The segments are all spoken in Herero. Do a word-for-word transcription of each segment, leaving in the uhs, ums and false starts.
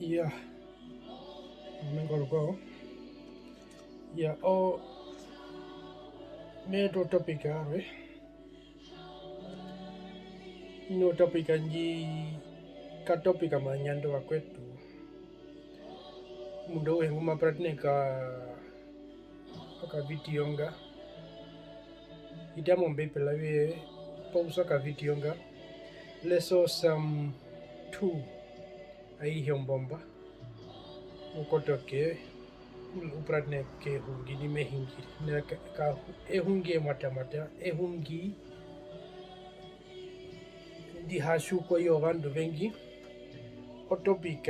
Iya, omengo rukwao. Iya, o, me eta o topic yarwe. Ino topic ndji, ka topic amanyando vakwetu. Omundu auhe ngu ma puratene ka, okavideo nga. Hita mOmbeibela yoye, pausa okavideo nga. Lesa o Psalm two, aihe ombomba. U kotoke, u puratene kehungi ndi me hungire. Neka, ka, ehungi emwatamwata, ehungi ndi ha tjiukwa i ovandu ovengi. O topic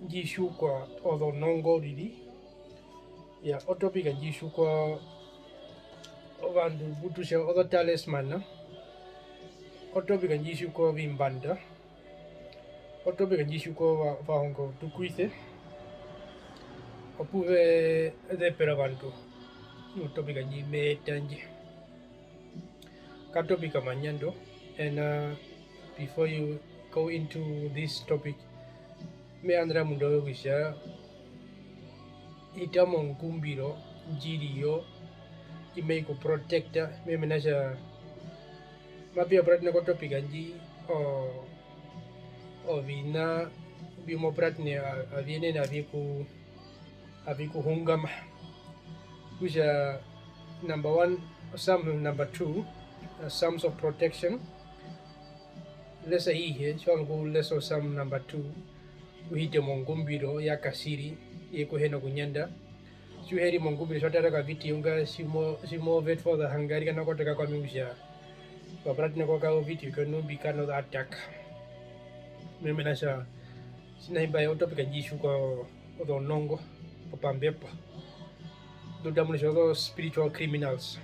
ndji tjiukwa ozonongo uriri. Iya, o topic ndji tjiukwa ovandu mbu tu tja ozo talisman. O topic ndji tjiukwa ovimbanda. O topic ndji tjiukwa ova-, ovahonge otukwise. Opu ve zepera ovandu. O topic ndji me eta ndji. Ka topic amanyando. And, uh, before you go into this topic, me yandera omundu auhe kutja hita mongumbiro ndji ri yo, i mai ku protecta, me hee mena rokutja mape ya o puratene ko topic ndji, o-, oviṋa mbi mo puratene a-, avi yenene avi ku-, avi ku hungama. Kutja number one, Psalm number two, uh, Psalms of protection. Lesa aihe, tji wa zu okulesa o Psalm number two, u hite mongumbiro ya kasiri, ye ku hena okunyanda. Tji u he ri mongumbiro, tji wa tara okavideo nga, tji mo-, tji mo vetwa ozahanga, arikana kotoka kwami kutja, wa puratene ko ka ovideo ke nu mbi kana ozo attack. Me hee mena rokutja, tjina tji mba ya o topic ndji tjiukwa ozonongo, popambepo. Ndu ta munu kutja ozo spiritual criminals.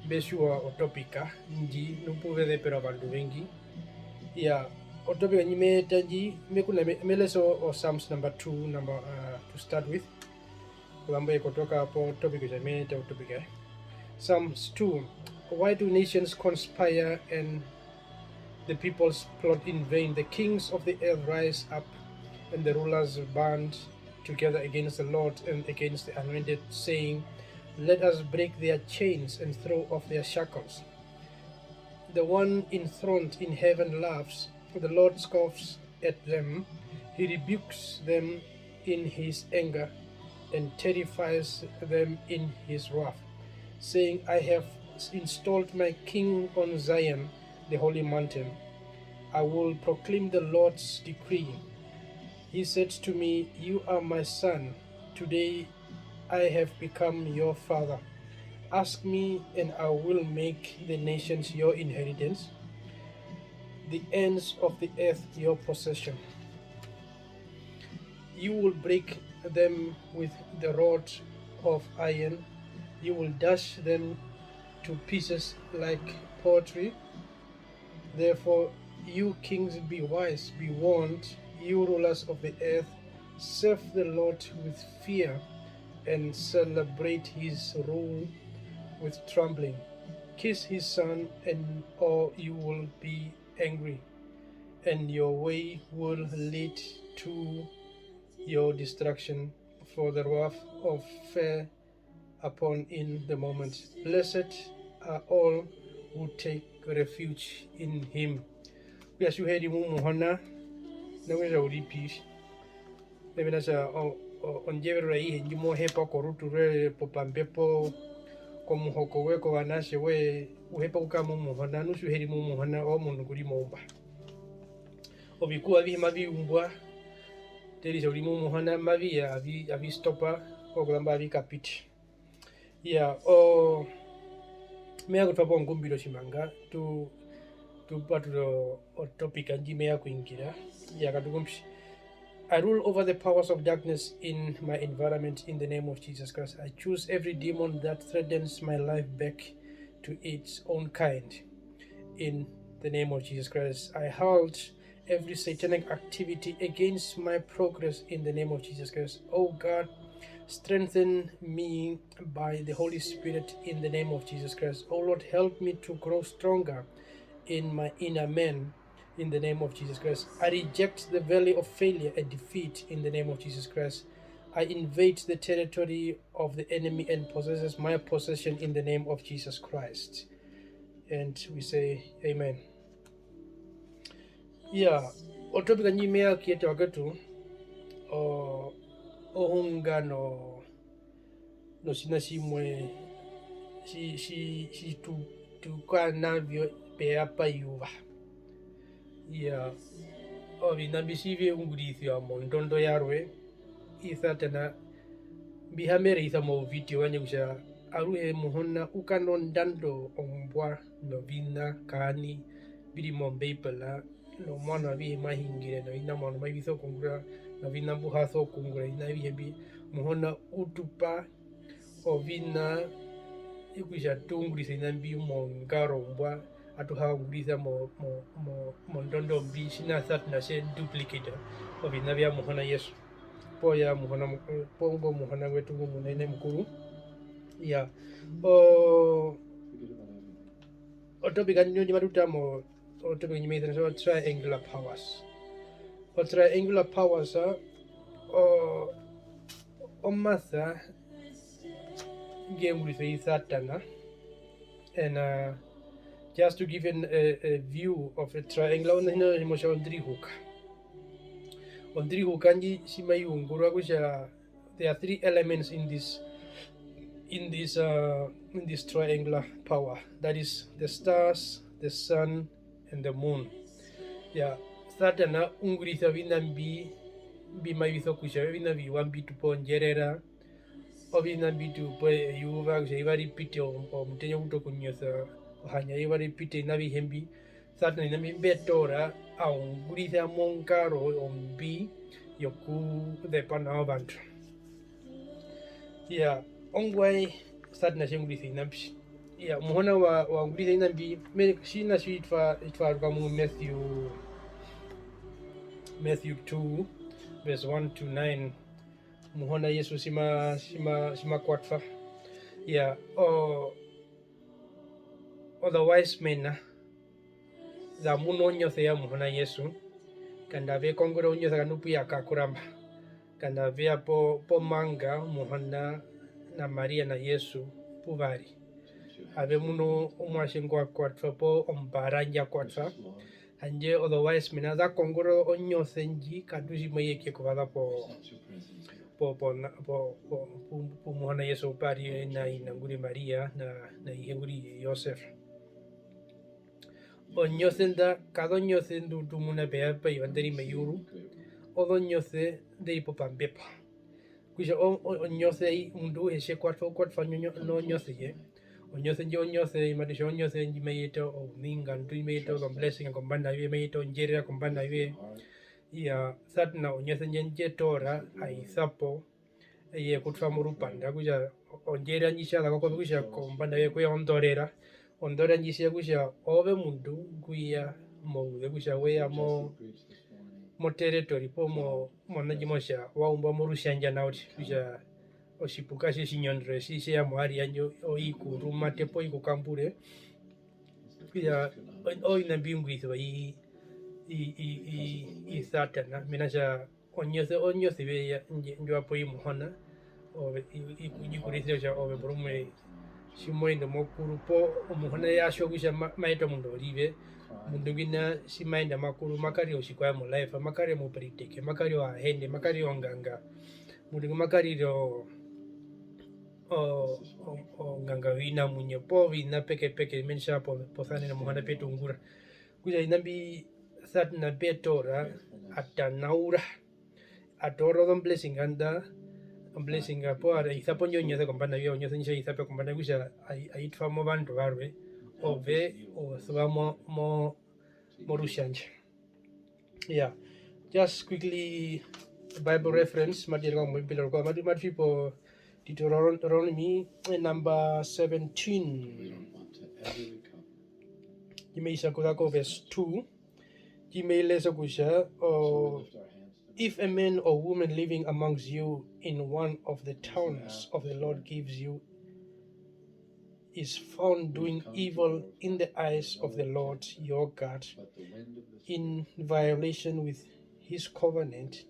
Mbe tjiwa o topic ndji, nu pu ve zepera ovandu ovengi. Iya, o topic ndji me eta ndji, me kuna me-, me lesa o, o Psalms number two, number, uh, to start with. Kuzambo e kotoka po topic kutja me eta o topic, eh. Psalms two, why do nations conspire and the peoples plot in vain? The kings of the earth rise up, and the rulers band together against the Lord and against the Anointed, saying, let us break their chains and throw off their shackles. The one enthroned in heaven laughs, the Lord scoffs at them, he rebukes them in his anger and terrifies them in his wrath, saying, I have installed my king on Zion, the holy mountain. I will proclaim the Lord's decree. He said to me, you are my son. Today I have become your father. Ask me, and I will make the nations your inheritance, the ends of the earth your possession. You will break them with the rod of iron. You will dash them to pieces like pottery. Therefore, you kings, be wise, be warned, you rulers of the earth, serve the Lord with fear and celebrate his rule with trembling. Kiss his son, and or you will be angry, and your way will lead to your destruction, for the wrath of fire upon in the moment. Blessed are all who take refuge in him. Okutja tji u he ri mu Muhona, nokutja u ri pi? Mena rokutja o-, o-, ondjeverero aihe ndji mo hepa korutu rwoye, popambepo, komuhoko woye, kovanatje woye, u hepa okukara mu Muhona. Nu tji u he ri mu Muhona, omundu ngu ri moumba. Ovikuva avihe mavi umbwa, tjiri tji u ri mu Muhona, mavi ya, avi-, avi stopa, okuzamba avi kapiti. Iya, o, me ya okutwa po ongumbiro tjimanga, tu, tu pature o, o topic ndji me ya okuingira. Iya, katukumbi. I rule over the powers of darkness in my environment in the name of Jesus Christ. I choose every demon that threatens my life back to its own kind in the name of Jesus Christ. I halt every satanic activity against my progress in the name of Jesus Christ. Oh God, strengthen me by the Holy Spirit in the name of Jesus Christ. Oh Lord, help me to grow stronger in my inner man in the name of Jesus Christ. I reject the valley of failure and defeat in the name of Jesus Christ. I invade the territory of the enemy and possesses my possession in the name of Jesus Christ. And we say, Amen. Yeah, o topic ndji me ya okuyeta vakwetu, o-, ohunga no-, notjiṋa tjimwe tji-, tji-, tji tu-, tu kara na vyo pevapayuva. Iyaa, oviṋa mbi tji vi ungurisiwa mondondo yarwe i Satana, mbi ha me raisa mouvideo wandje kutja aruhe Muhona u kara nondando ombwa noviṋa kaaṋi mbi ri mOmbeibela, nomuano avihe mwa hingire, noviṋa omuano mbi mavi sokuungura, noviṋa mbu ha sokuungura, oviṋa avihe mbi Muhona u tu pa oviṋa, okutja tu ungurisa oviṋa mbi mongaro ombwa, atu ha ungurisa mo-, mo-, mo-, mondondo mbi, tjina Satana tje duplicate oviṋa vya Muhona Jesu, poo ya Muhona mu-, poo ngo Muhona wetu ngu munene mukuru. Iyaa. O-, o topic ndino ndi matu tara mo, o topic ndji mai sana o triangular powers. O triangular powers, o-, omasa nge ungurisiwa i Satana. And, uh, just to give an, a, a view of a triangle, ona hina mo tja ondirihuka. Ondirihuka ndji tji mai ungurwa kutja there are three elements in this, in this, uh, in this triangular power. That is the stars, the sun, and the moon. Ya, Satana ungurisa oviṋa mbi, mbi mavi sokutja oviṋa oviwa mbi tu pa ondjerera, oviṋa mbi tu pa eyuva, kutja eyuva ri pite, o-, omutenya u ute okunyosa, ohanya eyuva ri pite, oviṋa avihe mbi. Satana oviṋa mbi mbe toora a ungurisa mongaro ombi yokuzepa nao ovandu. Iyaa, ongwaye Satana tje ungurisa oviṋa mbi? Iyaa, Muhona wa, wa ungurisa oviṋa mbi, me-, tjina tji twa, tji twa yaruka mu Matthew, Matthew two, verse one to nine, Muhona Jesu tji ma, tji ma, tji ma kwatwa. Iyaa, o-, o the wise men, za muna onyose ya Muhona Jesu, kanda ve kongorere onyose kanda pu ya kakuramba, kanda ve ya po-, pomanga Muhona na Maria na Jesu pu va ri. Ave munu omuatje ngwa kwatwa poo ombara ndja kwatwa, handje o the wise men za kongorere onyose ndji katu tji mai ye ke kuvaza po-, po-, po-, na-, po-, po-, pu-, pu Muhona Jesu pa ri na ina ngu ri Maria na, na ihe ngu ri Josef. Onyose nḓa, ka zonyose nḓu tu muna pevapayuva nḓe ri meyuru, ozonyose nḓe ri popambepo. Kutja o-, o-, onyose ai, omundu auhe tje kwatwa, u kwatwa nonyo-, nonyose ye. Onyose ndji, onyose, matu tja onyose ndji mai yeta ouningandu, ndji mai yeta ozoblessing kombanda yoye, mai yeta ondjerera kombanda yoye. Iyaa, Satana onyose ndji ndje toora, a isa po, eye ku twa morupanda, kutja ondjerera ndji tja za ko kove kutja kombanda yoye kwe ya ondorera, ondorera ndji tja kutja ove omundu ngwi ya mouze, kutja we ya mo, mo territory poo mo, mona ndji mo tja wa umbwa morutjandja nao uriri, kutja otjipuka tje tjinyondorere tji tje ya moari yandje o-, o i ku rumate poo i ku kambure. Iyaa, o-, oviṋa mbi ungurisiwa i, i, i, i, i Satana, mena rokutja onyose, onyose ve ya, ndji-, ndji wa pewa i Muhona, ove, i, i, i ku raisire kutja ove porumwe tji mo ende mokuru, poo Omuhona ya tjiwa kutja ma-, ma eta omundu orive, omundu ngwina tji ma ende mokuru, ma karira otjikwaye mo life, ma karira omuperiteke, ma karira ohahende, ma karira onganga, omundu ngwi ma karira o-, o-, o-, onganga yovinamuinyo, poo oviṋa pekepeke, mena rokutja po-, posanene Omuhona pe tu ungura. Okutja oviṋa mbi Satana mbe toora, a tanaura, a toora ozoblessing nḓa, oblessing poo a isa po indjo onyose kombanda yoye, onyose ndji tja isa po kombanda kutja ai-, ai twa movandu varwe, ove o suva mo, mo, morutjandja. Yeah, just quickly, Bible reference, matu yeruka mOmbimbeli rukwao, matu, matu tjipo Deuteronomy, eh, number seventeen. Ndji mai isa kuza ko verse two. Ndji mai lesa kutja, oh, if a man or woman living amongst you in one of the towns of the Lord gives you is found doing evil in the eyes of the Lord your God, in violation with his covenant,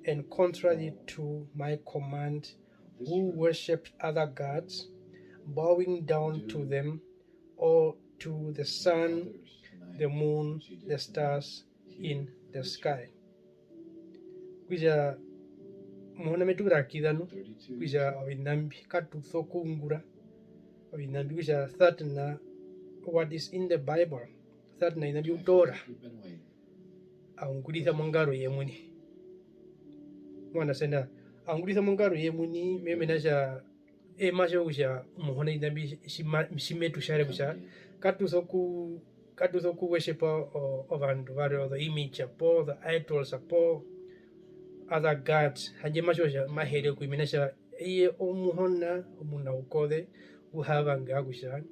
and contrary to my command, who worship other gods, bowing down to them, or to the sun, the moon, the stars in the sky. Kutja Muhona me tu rakiza nu, kutja oviṋa mbi katu sokuungura, oviṋa mbi kutja Satana, what is in the Bible, Satana oviṋa mbi u toora, a ungurisa mongaro ye omuini. Mwa understand? A ungurisa mongaro ye omuini, me hee mena rokutja eye ma tjiwa kutja Muhona oviṋa mbi tji ma-, tji me tu tjare kutja katu soku-, katu sokuworshipa o-, ovandu varwe, o the image poo the idols poo other gods, handje ma tjiwa kutja ma here ku i, mena rokutja eye Omuhona omunaukoze ngu ha vanga kutja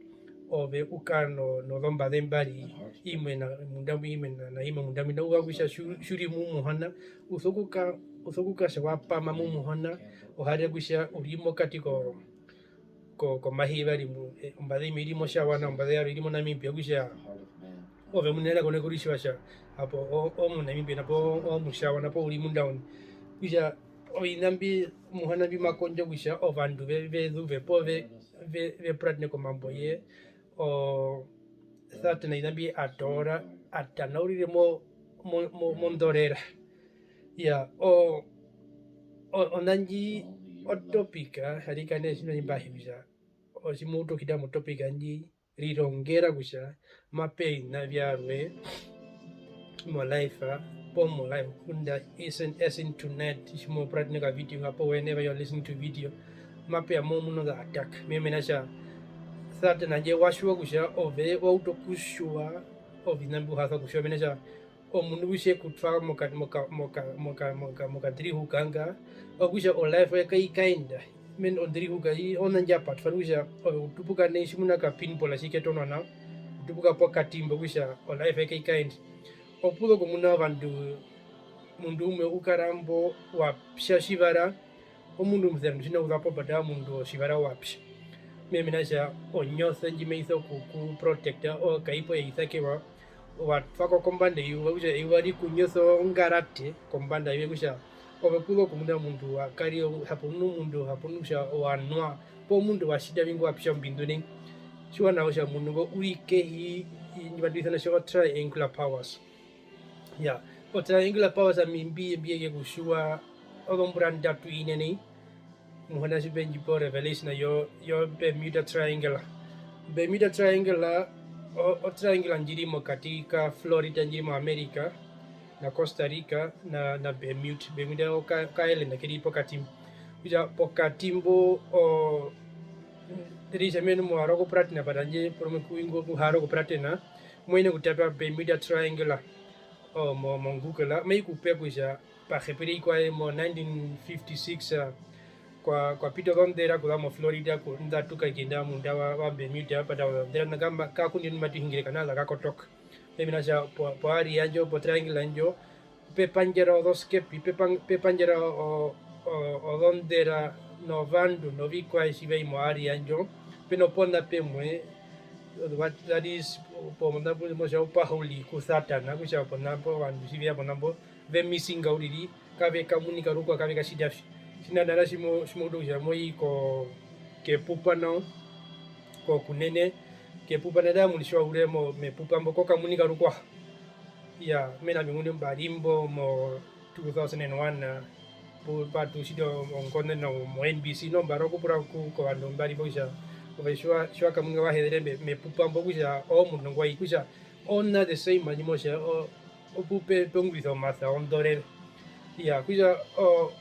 ove u kare no-, nozombaze mbari, imwe na munda mbwi, imwe na, na imwe munda mbwi, na u vanga kutja tji u-, tji u ri mu Muhona, u sokuka-, u sokukatja wa pama mu Muhona, o ha rire kutja u ri mokati ko-, ko-, komahi yevari mu-, eh, ombaze imwe i ri moTjauana, ombaze yarwe i ri moNamibia, okutja ove omuini ko na kuritjiwa kutja hapo o-, o-, omuNamibia, hapo o-, omuTjauana, poo u ri munda uni. Okutja oviṋa mbi Muhona mbi ma kondjo kutja ovandu ve-, ve zuve poo ve-, ve-, ve puratene komambo ye, o-, Satana oviṋa mbi a toora, a tanaurire mo-, mo-, mo-, mondorera. Iyaa, o-, o-, ona ndji otopic, arikana tjimuna tji mba hee kutja, otji mu uta okukira motopic ndji, rirongera kutja mape ya oviṋa vyarwe mo life, poo mo life, ngunda esen-, esen tonight, tji mo puratene okavideo nga, poo whenever you are listening to video, mape ya mo muna the attack. Me hee mena rokutja Satana handje wa tjiwa kutja ove wa utu okutjiwa oviṋa mbi u ha sokutjiwa, mena rokutja omundu ngu tje ku twa moka, moka, moka, moka, moka, mokandirihuka nga, okutja o life yoye kai kaenda. Mena ondirihuka i, ona ndja patwa, kutja ove u tupuka nai, tjimuna ka pinball tji ke tonwa nao, u tupuka pokati mbo, kutja o life yoye kai kaenda. Opu zo okumuna ovandu, omundu umwe u kara mbo wa pya otjivara, omundu omuzerandu tjina u za pombanda yomundu otjivara wa pya. Me hee mena rokutja onyose ndji mai so ku, ku protecta, o, kai po ya isa kewa, wa twa ko kombanda yeyuva, okutja eyuva ri ku nyosa ongarate kombanda yoye, okutja ove opu zo okumuna omundu wa karire, hapo nu omundu, hapo nu kutja wa nwa, poo omundu wa tjita vi ngu wa pya ombindu nai. Tjiwa nawa kutja omundu ngo u ri kehi, ndji matu isana kutja o triangular powers. Iyaa, o triangular powers ami mbi ye, mbi ye ke kutjiwa ozombura ndatu ine nai, Muhona tji pe ndji pe o revelation yo, yo Bermuda Triangle. Bermuda Triangle, o, o triangle ndji ri mokati ka Florida, ndji ri mo America, na Costa Rica, na, na Bermuda. Bermuda oka, ka island ke ri pokati. Kutja pokati mbo, o, ri tja menu mu hara okupuratena, but handje porumwe ku ingo ku hara okupuratena, mo ine okutapa Bermuda Triangle, o, mo, mo Google, mai ku pe kutja pa hepere ikwaye mo nineteen fifty-six, ah, kwa, kwa pita ozondera okuza mo Florida ku, nda tuka kenda munda wa, wa Bermuda, pata ozondera nda kamba, ka kundi matu hingire kana za ka kotoka. Mena rokutja po, po area ndjo, po triangle ndjo, pe pandjara ozoskepi, pe pan-, pe pandjara o, o, ozondera novandu novikwaye tji va i mo area ndjo, pe no pona pemwe, what, that is, po, po, motja upahuli ku Satana, kutja pona mbo ovandu tji ve ya pona mbo, ve missinga uriri, kave kamunika rukwao, kave katjita vi. Tjina nana tji mo-, tji mo utu kutja mo i ko-, kepupa nao, ko Kunene, kepupa nao, tja munisiwa uriri mo-, mepupa mbo, ko kamunika rukwao. Iyaa, mena ami ngunda mba ri mbo mo two thousand and one, pu-, pa tu tjiti ongonḓeno mo N B C, noho mba ri okupura ku-, kovandu mba ri mbo kutja, ove tji wa-, tji wa kamunika wa hezere me-, mepupa mbo kutja oomundu ngwa i, kutja ona the same, handje mo tja, o-, opu pe-, pe ungurisa omasa wondorera. Iyaa, kutja, o-,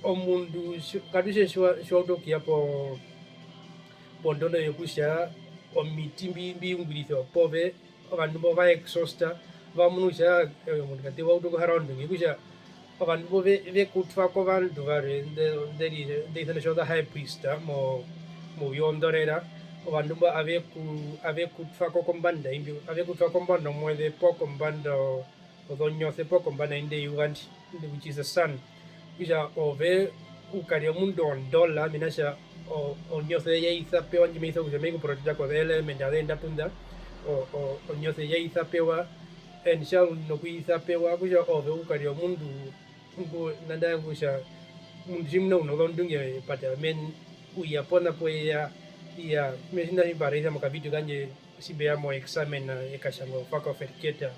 omundu tji-, katu tje tji wa-, tji wa utu okuya po-, pondondo yokutja omiti mbi, mbi ungurisa pove, ovandu mbo va exhausta, va munu kutja, eh, omundu kati wa utu okuhara ondunge, okutja ovandu mbo ve-, ve ku twa kovandu varwe, nde-, nde ri-, nde isana kutja o the high priest mo-, mouye wondorera, ovandu mbo ave ku-, ave ku twa ko kombanda imbi, ave ku twa kombanda omueze poo kombanda o-, ozonyose poo kombanda inde eyuva ndi, which is the sun. Kutja ove u kare omundu wondola, mena rokutja o-, onyose ya isa pewa, ndji mai isa kutja mai ku protecta ko the element azehe ndatu nḓa, o-, o-, onyose ya isa pewa, and tja u nokuisa pewa, okutja ove u karira omundu ngu, nandae kutja omundu tjimuna u nozondunge, but amen, u ya pona pu eya, iya, me tjimuna tji mba raisa mokavideo kandje, tji mbe ya mo examen, eh, e katjangwa o faculty of educator.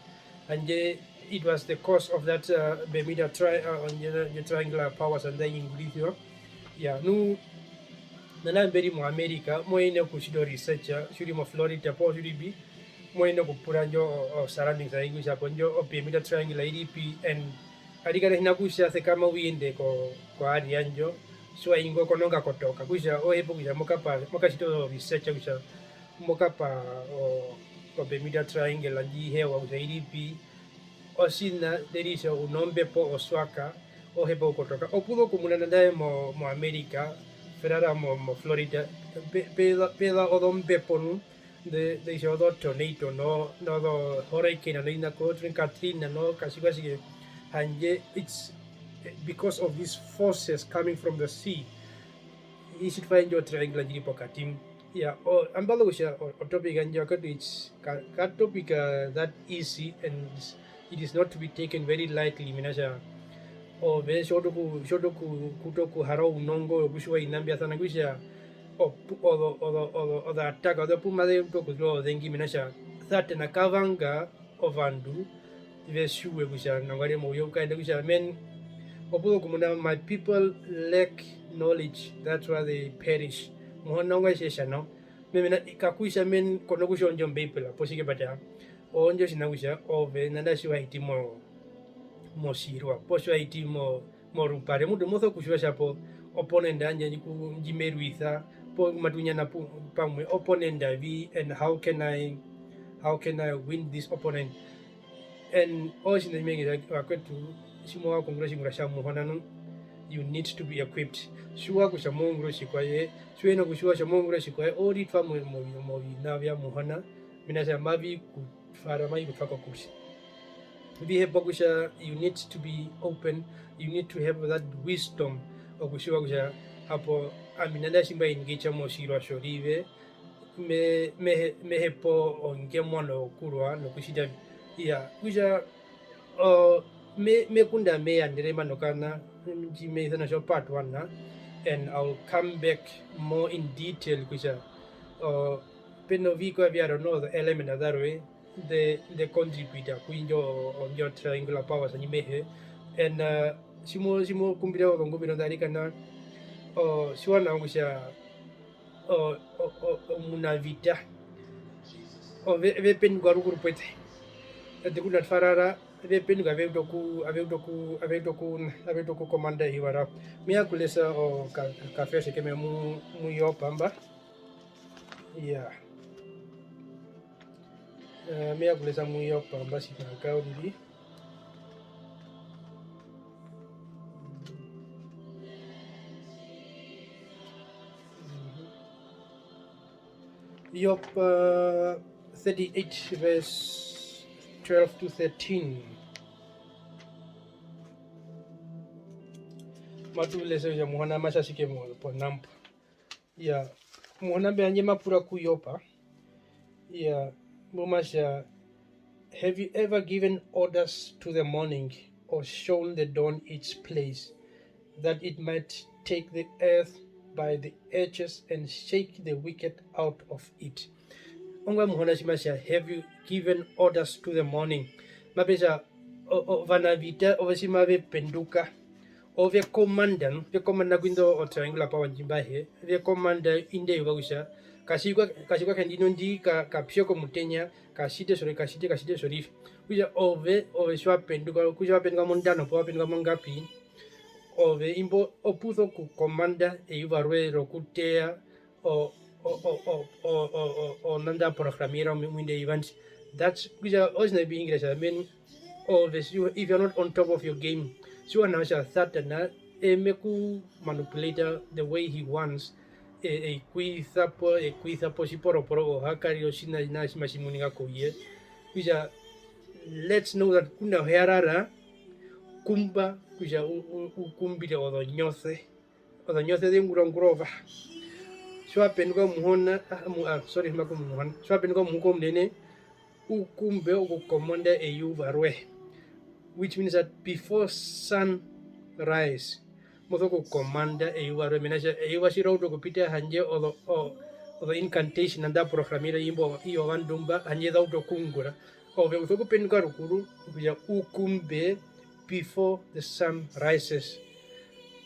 Handje it was the cause of that, uh, Bermuda tri-, uh, on the, the triangular powers and then ingurisiwa. Ya, nu, nana mbe ri mo America, mo ine okutjita o research, tji u ri mo Florida, poo tji u ri pi, mo ine okupura ndjo o, o surroundings aye kutja hapo ndjo o Bermuda triangular i ri pi, and arikana hi na kutja sekama u yende ko, ko area ndjo, tji wa i ngo ko nonga kotoka, kutja o hepa kutja mo kapa, mo katjita o research kutja mo kapa o, o Bermuda Triangle ndji hewa kutja i ri pi, otjiṋa tji ri kutja u nombepo oswaka, o hepa okukotoka. Opu zo okumuna nandae mo, mo America, verara mo, mo Florida, pe, pe za, pe za ozombepo nu, nḓe, nḓe kutja ozo tornado no, nozo hurricane noviṋa ko, Katrina no, katjikwatjike, handje it's because of these forces coming from the sea. Ishi twa indjo triangle ndji ri pokati. Ya, o, ambazu kutja o, o topic yandje yakwetu it's ka, ka topic, uh, that easy and it is not to be taken very lightly, mena kutja ove tji wa utu oku, tji wa utu oku, okuuta okuhara ounongo wokutjiwa oviṋa mbya sana kutja opu, ozo, ozo, ozo, ozo attack ozo pu maze utu okuzira ozengi, mena kutja Satana ka vanga ovandu ve tjiwe kutja nangwari mouye u kaende kutja men, opu zo okumuna, "My people lack knowledge, that's why they perish." Muhona ongwaye tje tja nao. Mena, kaku tja men, ko nokutja ondjo Ombeibela, poo tjike, but, ah, ondjo tjiṋa kutja ove nandae tji wa hiti mo, motjirwa, poo tji wa hiti mo, morupare. Mutu mo sokutjiwa kutja po, opponent yandje ndji ku, ndji me rwisa, poo matu nyana pu, pamwe, opponent vi, and how can I, how can I win this opponent? And otjiṋa tji me hungire vakwetu, tji mo vanga okuungura otjiungura tja Muhona nu, you need to be equipped. Tjiwa kutja mo ungura otjikwaye, tji u hi na okutjiwa kutja mo ungura otjikwaye, o ritwa mo, mo, moviṋa vya Muhona, mena kutja mavi ku twara, mavi ku twa kokure. Mbi hepa kutja you need to be open, you need to have that wisdom okutjiwa kutja hapo ami nandae tji mba engage motjirwa tjorive, me, me, me hepa ongemwa nokurwa nokutjita vi. Iya, kutja, o, me, me kunda me yandere mba nokana, ndji me isana kutja o part one, and I'll come back more in detail kutja, o, pe novikwao vya, I don't know, the element zarwe, the, the contributor ku indjo, indjo triangular powers ndji me hee. And, uh, tji mo, tji mo kumbire ozongumbiro nḓa arikana, o, tjiwa nawa kutja, o, o, o, omunavita, o, ve, ve penduka rukuru pwete. Ete kuna twarara, ve penduka, ave utu oku, ave utu oku, ave utu oku, ave utu oku komanda eyuva rawo. Me ya okulesa o, ka, ka verse kemwe mu, mu Job mba. Iya. Eh, me ya okulesa mu Job mba tjinaka uriri. Job, uh, thirty-eight, verse twelve to thirteen. Matu lese kutja Muhona ma tja tjike mo-, ponambo. Iya, Muhona mbe handje ma pura ku Job. Iya, mbu ma tja, "Have you ever given orders to the morning or shown the dawn its place, that it might take the earth by the edges and shake the wicked out of it?" Ongwaye Muhona tji ma tja, "Have you given orders to the morning?" Mape tja, o-, o-, ovanavita ove tji mave penduka, ove komanda, nu, ve komanda ku indo o triangular power ndji mba hee, ve komanda indi eyuva kutja, katjikwake, katjikwake ndino ndi ka, ka pye komutenya, ka tjite tjorive, ka tjite, ka tjite tjorive. Kutja ove, ove tji wa penduka, kutja wa penduka mondano poo wa penduka mongapi, ove imbo opu zo okukomanda eyuva roye rokuteya o, o, nanda programera mu, mu indi eyuva ndi. That's kutja otjiṋa mbi hungira kutja, I mean, ove, if you are not on top of your game, tjiwa nawa kutja Satana, e, me ku manipulate the way he wants, e, e ku isa po, e ku isa po tjiporoporo, o ha karira otjiṋa nao tji matji munika kouye. Kutja, let's know that kuna o ha rara, kumba kutja u, u, u kumbire ozonyose. Ozonyose ze ungura ongurova. Tji wa penduka Muhona, ah, mu-, ah, sorry, maku Muhona. Tji wa penduka omuhuka omunene, u kumbe okukomonda eyuva roye. Which means that before sunrise, mo sokukomanda eyuva roye. Mena kutja eyuva tji ra utu okupita, handje ozo-, o-, ozo incantation nḓa programirwa imbo, i ovandu mba, handje za utu okuungura. Ove u sokupenduka rukuru, okutja u kumbe before the sun rises.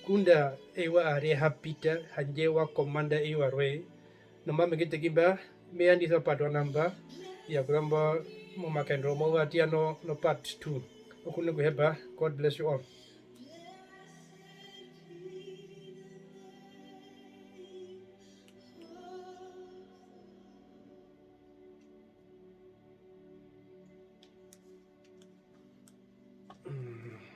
Ngunda eyuva ari ha pita, handje wa komanda eyuva roye. Nomambo ngeteki mba, me yandisa part one namba, ya kuzamba momakaendero omayuva atiya no, no part two. Okuṋa okuhepa, God bless you all.